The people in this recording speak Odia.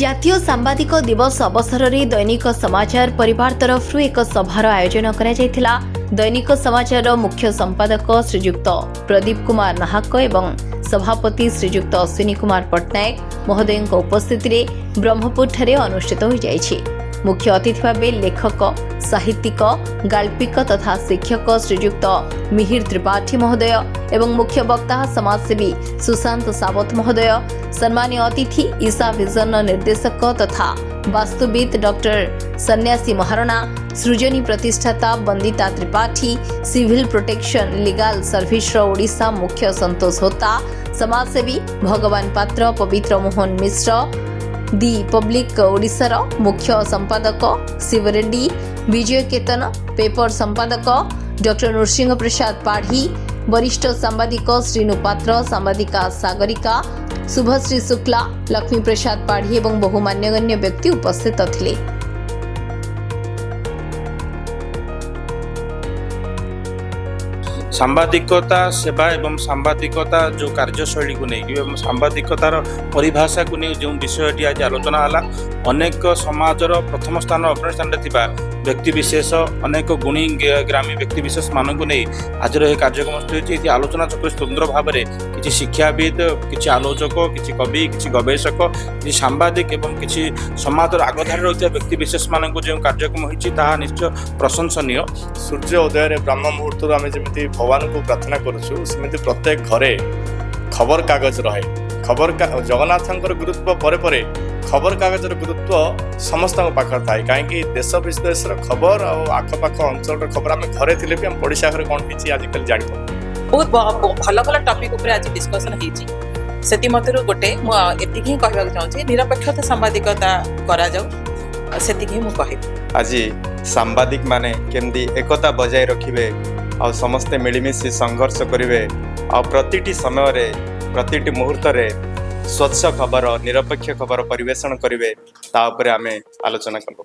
ଜାତୀୟ ସାମ୍ବାଦିକ ଦିବସ ଅବସରରେ ଦୈନିକ ସମାଚାର ପରିବାର ତରଫରୁ ଏକ ସଭାର ଆୟୋଜନ କରାଯାଇଥିଲା। ଦୈନିକ ସମାଚାରର ମୁଖ୍ୟ ସମ୍ପାଦକ ଶ୍ରୀଯୁକ୍ତ ପ୍ରଦୀପ କୁମାର ନାହାକ ଏବଂ ସଭାପତି ଶ୍ରୀଯୁକ୍ତ ଅଶ୍ୱିନୀ କୁମାର ପଟ୍ଟନାୟକ ମହୋଦୟଙ୍କ ଉପସ୍ଥିତିରେ ବ୍ରହ୍ମପୁରଠାରେ ଅନୁଷ୍ଠିତ ହୋଇଯାଇଛି। ମୁଖ୍ୟ ଅତିଥି ଭାବେ ଲେଖକ, ସାହିତ୍ୟିକ, ଗାଳ୍ପିକ ତଥା ଶିକ୍ଷକ ଶ୍ରୀଯୁକ୍ତ ମିହିର ତ୍ରିପାଠୀ ମହୋଦୟ ଏବଂ ମୁଖ୍ୟ ବକ୍ତା ସମାଜସେବୀ ସୁଶାନ୍ତ ସାବତ ମହୋଦୟ, ସମ୍ମାନୀୟ ଅତିଥି ଇଶା ଭିଜନର ନିର୍ଦ୍ଦେଶକ ତଥା ବାସ୍ତୁବିତ୍ ଡକ୍ଟର ସନ୍ନ୍ୟାସୀ ମହାରଣା, ସୃଜନୀ ପ୍ରତିଷ୍ଠାତା Bandita Tripathi, civil protection legal ସର୍ଭିସର ଓଡ଼ିଶା ମୁଖ୍ୟ ସନ୍ତୋଷ ହୋତା, ସମାଜସେବୀ ଭଗବାନ ପାତ୍ର, ପବିତ୍ର ମୋହନ ମିଶ୍ର, ଦି ପବ୍ଲିକ ଓଡ଼ିଶାର ମୁଖ୍ୟ ସମ୍ପାଦକ ଶିବ ରେଡ୍ଡି, ବିଜୟ କେତନ ପେପର ସମ୍ପାଦକ ଡକ୍ଟର ନୃସିଂହ ପ୍ରସାଦ ପାଢ଼ୀ, ବରିଷ୍ଠ ସାମ୍ବାଦିକ ଶ୍ରୀନୁ ପାତ୍ର, ସାମ୍ବାଦିକା ସାଗରିକା, ଶୁଭଶ୍ରୀ ଶୁକ୍ଲା, ଲକ୍ଷ୍ମୀ ପ୍ରସାଦ ପାଢ଼ୀ ଏବଂ ବହୁ ମାନ୍ୟଗଣ୍ୟ ବ୍ୟକ୍ତି ଉପସ୍ଥିତ ଥିଲେ। ସାମ୍ବାଦିକତା ସେବା ଏବଂ ସାମ୍ବାଦିକତା ଯେଉଁ କାର୍ଯ୍ୟଶୈଳୀକୁ ନେଇକି ଏବଂ ସାମ୍ବାଦିକତାର ପରିଭାଷାକୁ ନେଇ ଯେଉଁ ବିଷୟଟି ଆଜି ଆଲୋଚନା ହେଲା, ଅନେକ ସମାଜର ପ୍ରଥମ ସ୍ଥାନ, ଅଗ୍ରଣୀ ସ୍ଥାନରେ ଥିବା ବ୍ୟକ୍ତିବିଶେଷ, ଅନେକ ଗୁଣୀ ଗ୍ରାମୀ ବ୍ୟକ୍ତିବିଶେଷମାନଙ୍କୁ ନେଇ ଆଜିର ଏହି କାର୍ଯ୍ୟକ୍ରମ ଅନୁଷ୍ଠିତ ହୋଇଛି। ଏଠି ଆଲୋଚନା ଚକ୍ର ସ୍ୱତନ୍ତ୍ର ଭାବରେ କିଛି ଶିକ୍ଷାବିତ୍, କିଛି ଆଲୋଚକ, କିଛି କବି, କିଛି ଗବେଷକ, କିଛି ସାମ୍ବାଦିକ ଏବଂ କିଛି ସମାଜର ଆଗଧାଡ଼ିରେ ରହିଥିବା ବ୍ୟକ୍ତିବିଶେଷମାନଙ୍କୁ ଯେଉଁ କାର୍ଯ୍ୟକ୍ରମ ହୋଇଛି, ତାହା ନିଶ୍ଚୟ ପ୍ରଶଂସନୀୟ। ସୂର୍ଯ୍ୟ ଉଦୟରେ ବ୍ରହ୍ମ ମୁହୂର୍ତ୍ତରୁ ଆମେ ଯେମିତି ଭଗବାନଙ୍କୁ ପ୍ରାର୍ଥନା କରୁଛୁ, ସେମିତି ପ୍ରତ୍ୟେକ ଘରେ ଖବରକାଗଜ ରହେ। ଖବର ଜଗନ୍ନାଥଙ୍କର ଗୁରୁତ୍ୱ ପରେ ପରେ ଖବରକାଗଜର ଗୁରୁତ୍ୱ ସମସ୍ତଙ୍କ ପାଖରେ ଥାଏ, କାହିଁକି ଦେଶ ବିଦେଶର ଖବର ଆଉ ଆଖପାଖ ଅଞ୍ଚଳର ଖବର, ଆମେ ଘରେ ଥିଲେ ବି ଆମ ପଡ଼ିଶା ଘରେ କ'ଣ ହେଇଛି ଆଜିକାଲି ଜାଣିପାରୁ। ବହୁତ ଭଲ ଭଲ ଟପିକ୍ ଉପରେ ଆଜି ଡିସ୍କସନ୍ ହେଇଛି। ସେଥିମଧ୍ୟରୁ ଗୋଟେ ମୁଁ ଏତିକି ହିଁ କହିବାକୁ ଚାହୁଁଛି, ନିରପେକ୍ଷତା ସାମ୍ବାଦିକତା କରାଯାଉ, ସେତିକି ହିଁ ମୁଁ କହିବି। ଆଜି ସାମ୍ବାଦିକମାନେ କେମିତି ଏକତା ବଜାୟ ରଖିବେ ଆଉ ସମସ୍ତେ ମିଳିମିଶି ସଂଘର୍ଷ କରିବେ ଆଉ ପ୍ରତିଟି ସମୟରେ, ପ୍ରତିଟି ମୁହୂର୍ତ୍ତରେ ସ୍ୱଚ୍ଛ ଖବର, ନିରପେକ୍ଷ ଖବର ପରିବେଷଣ କରିବେ, ତା ଉପରେ ଆମେ ଆଲୋଚନା କଲୁ।